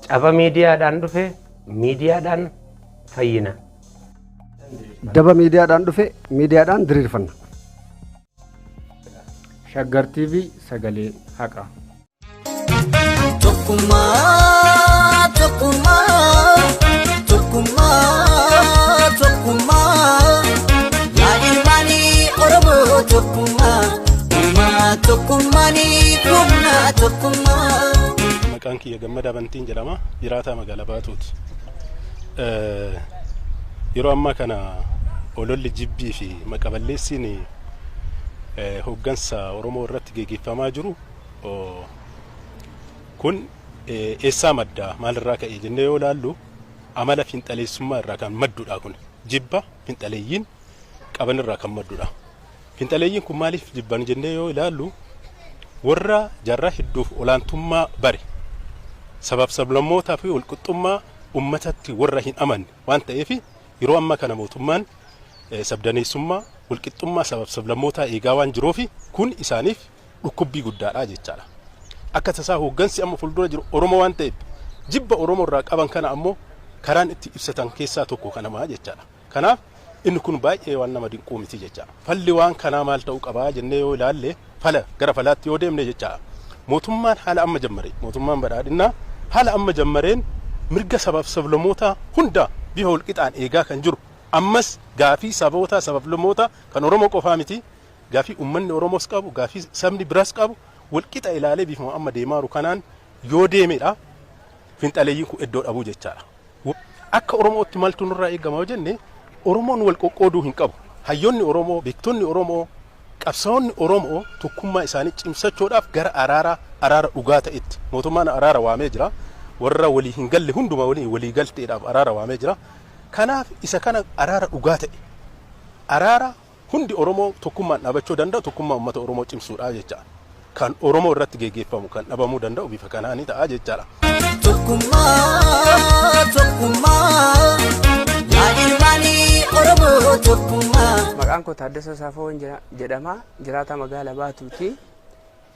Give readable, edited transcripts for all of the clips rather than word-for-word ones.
Caba miidiyaadhaan dhufe miidiyaadhaan fayyina. Daba miidiyaadhaan dhufe miidiyaadhaan diriirfanna. Shaggar TV, sagalee haqaa. Tokkummaa, tokkummaa, tokkummaa, tokkummaa. Yaa ilmaanii Oromoo tokkummaa, uumaa tokkummaanii humna tokkummaa. Maqaan kiyya Gammadaa Bantiin jedhama. Jiraataa magaalaa Baatuuti. Yeroo ammaa kana ololli jibbii fi maqaballeessiin hooggansa Oromoo irratti geggeeffamaa jiru kun eessaa madda, maalirraa ka'e jennee yoo ilaallu, amala finxaleessummaa irraa kan maddudha. Kun jibba finxaleeyyiin qaban irraa kan maddudha. Finxaleeyyiin kun maaliif jibban jennee yoo ilaallu, warra jaarraa hedduuf olaantummaa bare, sabaaf sablammootaa fi walqixxummaa ummatatti warra hin amanne waan ta'eef, yeroo ammaa kana mootummaan sabdaneessummaa, walqixxummaa sabaaf sablammootaa eegaa waan jiruuf, kun isaaniif dhukkubbii guddaadha jechaadha. Akka tasaa hooggansi amma fuuldura jiru Oromoo waan ta'eef, jibba Oromoo irraa qaban kana ammoo karaan itti ibsatan keessaa tokko kanamaa jechaadha. Kanaaf inni kun baay'ee waan nama dinquu miti jechaadha. Falli waan kanaa maal ta'uu qabaa jennee yoo ilaalle, fala gara falaatti yoo deemne jechaadha. Mootummaan haala amma jammare, mootummaan badhaadhinnaa haala amma jammareen mirga sabaaf sablammootaa hunda bifa walqixaan eegaa kan jiru, ammas gaafii saboota sablammootaa kan Oromoo qofaa miti, gaafii uummanni Oromoos qabu, gaafii sabni biraas qabu walqixa ilaalee bifuma amma deemaaru kanaan yoo deemedha finxaleeyyiin kun iddoo dhabuu jechaadha. Akka Oromootti maaltu nurraa eegama yoo jenne, Oromoon wal qoqqooduu hin qabu. Hayyoonni Oromoo, beektonni Oromoo, qabsaa'onni Oromoo tokkummaa isaanii cimsachuudhaaf gara araaraa, araara dhugaa ta'etti mootummaan araara waamee jira. Warra walii hin galle hunduma waliin walii galteedhaaf araara waamee jira. Kanaaf isa kana araara dhugaa ta'e, araara hundi Oromoo tokkummaan dhaabachuu danda'u, tokkummaa uummata Oromoo cimsuudha jecha. Kan Oromoo irratti geggeeffamu kan dhabamuu danda'u bifa kanaanii ta'a jechaadha. Tokkummaa, tokkummaa. Yaa ilmaanii Oromoo tokkummaa. Maqaan koo Taaddasoo Saafoon jedhama. Jiraataa magaalaa Baatuuti.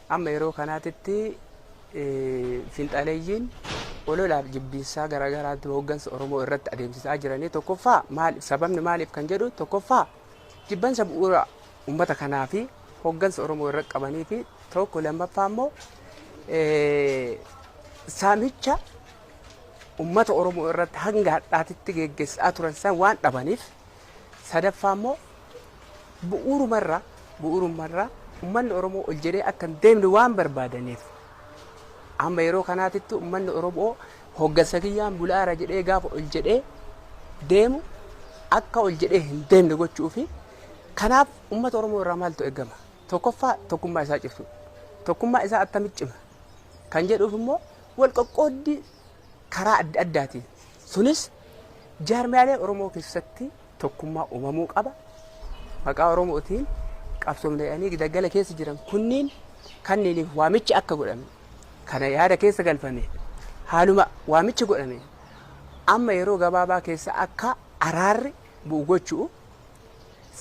Amma yeroo kanaatitti finxaleeyyiin ololaaf jibbiinsaa garaagaraatti hooggansa Oromoo irratti adeemsisaa jiranii, tokkoffaa maal, sababni maaliif kan jedhu, tokkoffaa jibbansa bu'uura uummata kanaa fi hooggansa Oromoo irratti qabanii fi tokko, lammaffaa immoo saamicha uummata Oromoo irratti hanga hadhaatitti geggeessaa turan san waan dhabaniif, sadaffaa immoo bu'uurumarraa uummanni Oromoo ol jedhee akka hin deemne waan barbaadaniif, amma yeroo kanaatitti uummanni Oromoo hooggansa kiyyaan bulaara jedhee gaafa ol jedhee deemu akka ol jedhee hin deemne gochuu fi kanaaf uummata Oromoo irraa maaltu eegama? Tokkoffaa, tokkummaa isaa cimsu. Tokkummaa isaa attamitti cima kan jedhuuf immoo wal qoqqooddii karaa adda addaatiin, sunis jaarmiyaalee Oromoo keessatti tokkummaa uumamuu qaba. Maqaa Oromootiin qabsoomne jedhanii daggala keessa jiran kunniin kanniiniif waamichi akka godhame kana yaada keessa galfame, haaluma waamichi godhame amma yeroo gabaabaa keessa akka araarri bu'u gochuu.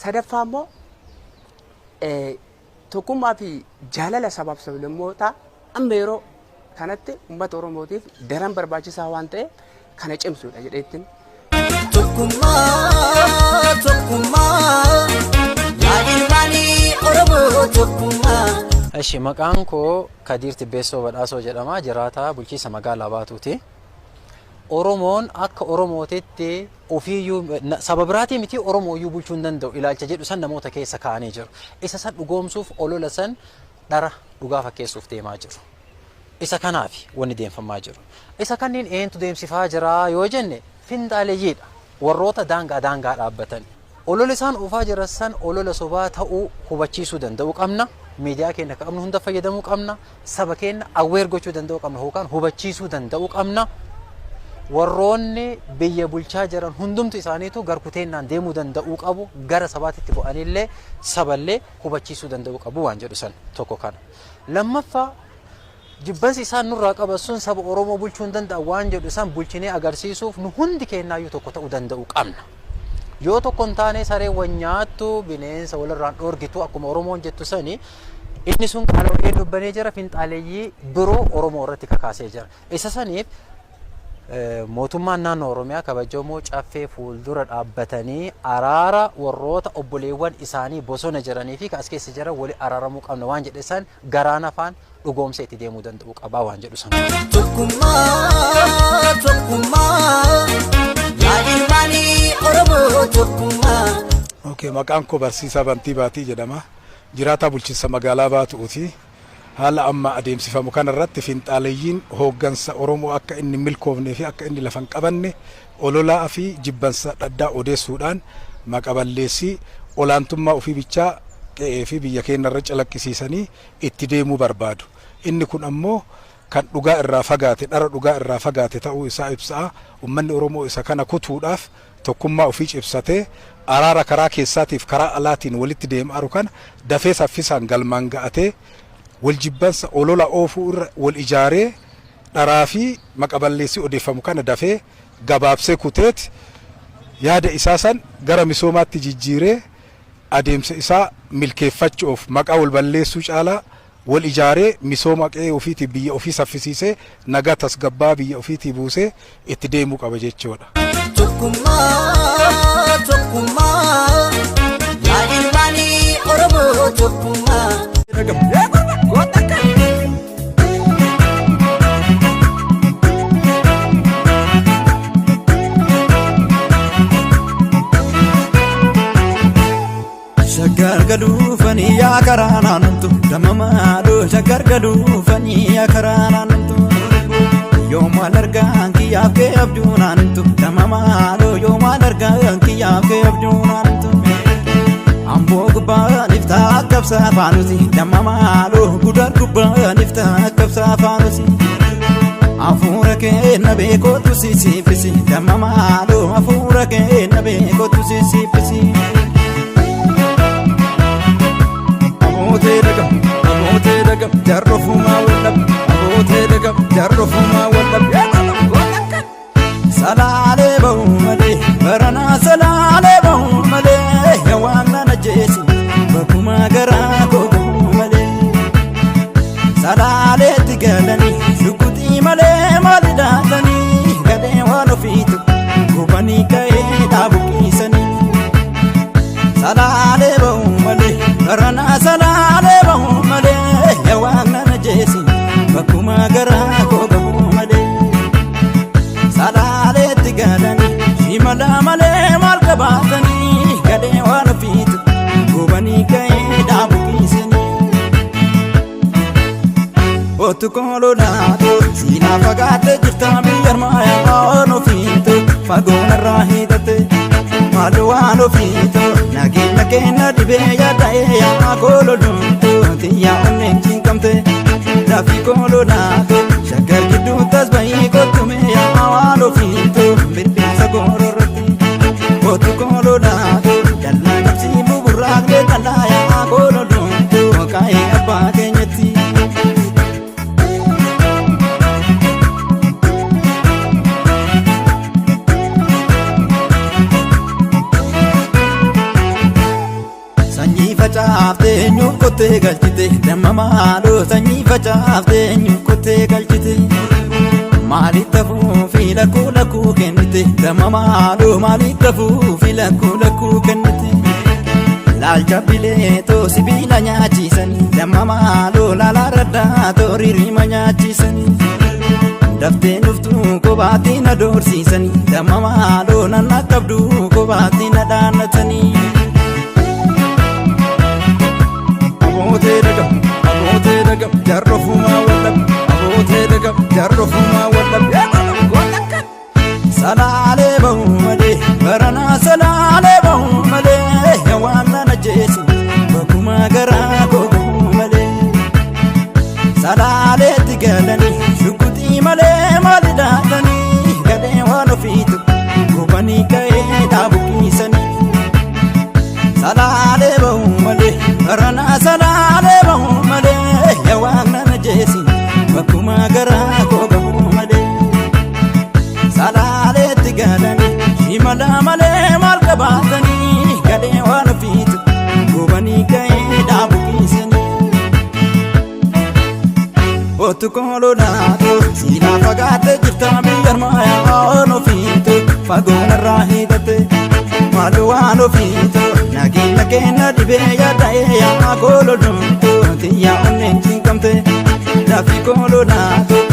Sadaffaa immoo tokkummaa fi jaalala sabaaf sablammootaa amma yeroo kanatti uummata Oromootiif daran barbaachisaa waan ta'eef kana cimsuudha jedheettiin. Tokkummaa, tokkummaa. Yaa ilmaanii Oromoo tokkummaa. Eshi, maqaan koo Kadiir Tibbeessoo Badhaasoo jedhama. Jiraataa bulchiinsa magaalaa Baatuuti. Oromoon akka Oromootitti ofiiyyuu saba biraatii miti, Oromooyyuu bulchuu hin danda'u ilaalcha jedhu san namoota keessa kaa'anii jiru. Isa san dhugoomsuuf olola san dhara dhugaa fakkeessuuf deemaa jiru. Isa kanaaf wanni deemfamaa jiru. Isa kanneen eentu deemsifaa jira yoo jenne, finxaaleeyyiidha. Warroota daangaa daangaa dhaabbatan. Olola isaan oofaa jiran san olola sobaa ta'uu hubachiisuu danda'uu qabna. Miidiyaa keenya akka qabnu hunda fayyadamuu qabna. Saba keenya aware gochuu danda'uu qabna yookaan hubachiisuu danda'uu qabna. Warroonni biyya bulchaa jiran hundumtu isaaniitu garkuteennaan deemuu danda'uu qabu. Gara sabaatitti bu'anillee saballee hubachiisuu danda'uu qabu waan jedhu san tokko kana. Lammaffaa, jibbansi isaan nurraa qaban sun saba Oromoo bulchuu hin danda'an waan jedhu san bulchinee agarsiisuuf nu hundi keenyaayyuu tokko ta'uu danda'uu qabna. Yoo tokko hin taane, saree wan nyaattu bineensa walirraan dhoorgitu akkuma Oromoon jettu sani, inni sun qalawee dubbanee jira, finxaaleeyyii biroo Oromoo irratti kakaasee jira. Isa saniif Mootummaan naannoo Oromiyaa kabajamoo caffee fuuldura dhaabbatanii araara warroota obboleewwan isaanii bosona jiranii fi as keessa jiran wali araaramuu qabna waan jedhe san garaan afaan dhugoomsa itti deemuu danda'u qabaa waan jedhu san. Tokkummaa, tokkummaa, yaa ilmaanii Oromoo tokkummaa. Okay, maqaan koo Barsiisaa Bantii Baatii jedhama. Jiraataa bulchiinsa magaalaa Baatuuti. Haala amma adeemsifamu kanarratti finxaaleyyiin hooggansa Oromoo akka inni hin milkoofnee fi akka inni lafa hin qabanne ololaa fi jibbansa dhaddaa odeessuudhaan maqaballeessii olaantummaa ofii bichaa qe'ee fi biyya keenya irra calaqqisiisanii itti deemuu barbaadu. Inni kun ammoo kan dhugaa irraa fagaate, dhara dhugaa irraa fagaate ta'uu isaa ibsaa. Uummanni Oromoo isa kana kutuudhaaf tokkummaa ofii cibsatee araara karaa keessaatiif karaa alaatiin walitti deemaaru kana dafee saffisaan galmaan ga'atee, wal jibbansa olola oofuu irra wal ijaaree, dharaa fi maqaballeessii odeeffamu kana dafee gabaabsee kuteeti yaada isaa san gara misoomaatti jijjiiree adeemsa isaa milkeeffachuuf maqaa wal balleessuu caalaa wal ijaaree misooma qe'ee ofiitii biyya ofii saffisiisee nagaa tasgabbaa biyya ofiitii buusee itti deemuu qaba jechuudha. Tokkummaa, tokkummaa, yaa ilmaanii Oromoo tokkummaa. Shaggar galuufanii yaa karaa naannomtu damamaadho, shaggar galuufanii yaa karaa naannomtu, yoo maal argaan kiyyaaf kee abjuu naannomtu damamaadho, yoo maal argaan kiyyaaf kee abjuu naannomtu, amboo gubbaan iftaa akkabsaa faanusi damamaadho, gudar gubbaan iftaa akkabsaa faanusi, hafuura kee na beekootu sisiifisi damamaadho, hafuura kee na beekootu sisiifisi. Abootee dagam, abootee dagam, jarrofumaa wallab, abootee dagam, jarrofumaa wallab. Salaalee ba'u malee, baranaa salaalee ba'u malee, yawaan na ajjeesi, bakkuma garaa koo ga'u malee. Salaaleetti galanii, shukutii malee maali daatanii, galee waan ofiitu, gubanii ka'ee dhaabuqiisanii. Salaalee ba'u malee, baranaa salaalee ba'u malee, yawaan na ajjeesi, bakkuma garaa koo ga'u malee. Salaaleetti galanii, shimala malee maal qabaatanii, galee waan ofiitu, gubanii ka'ee dhaabuqiisanii. Otu koololaatu siinaa fagaattee jirta biyya armaayaa, waan ofiitu fagoon irraa hiixatte, maal waan ofiitu nageenya keenya dhibee yaada'ee, yaa koololumtu xiyyaa onneen cinqamte, dafii koololaatu shaggar gidduu tasba'ii kottume, yaa waan ofiitu bilbilsa goororratti. Otu koololaatu dallaa qabsii buburraaqlee dallaa, yaa koololumtu kaa'ee abbaa keenyatti. Sanyii facaaftee eenyuuf qottee galchite damma maaloo, sanyii facaaftee eenyuuf qottee galchite, maaliif tafuu fi lakkuu lakkuu kennite damma maaloo, maaliif tafuu fi lakkuu lakkuu kennite, laalcha bileetoo sibiila nyaachisan damma maaloo, laalaa raddaa ririma nyaachisan, daftee dhuftuu kophaatti na doorsiisan damma maaloo, nanna qabduu kophaatti na dhaannatanii. Abootee dagam, abootee dagam, jarrofumaa wallab, abootee dagam, jarrofumaa wallab. Salaalee ba'u malee, baranaa salaalee ba'u malee, waan nan ajjeesu bakkuma garaa koo ga'u malee. Salaaleetti galanii shukutii malee maali daatanii, galee waan ofiitu gubanii ka'ee dhaabuqiisanii. Salaalee ba'u malee, baranaa salaalee ba'u malee, waan nan ajjeesin bakkuma garaa koo ga'u malee. Salaaleetti galanii shimala malee maal qabaatanii, galee waan ofiitu gubanii ka'ee dhaabuqiisanii. Kootu koololaatu siinaa fagaattee jirta biyya armaayaa waan ofiitu fagoon irraa hiikatte maaltu waan ofiitu nageenya keenya dhibee yaada'ee yaa koololumtu tiyyaa onneen cinqamte dafii koololaatu.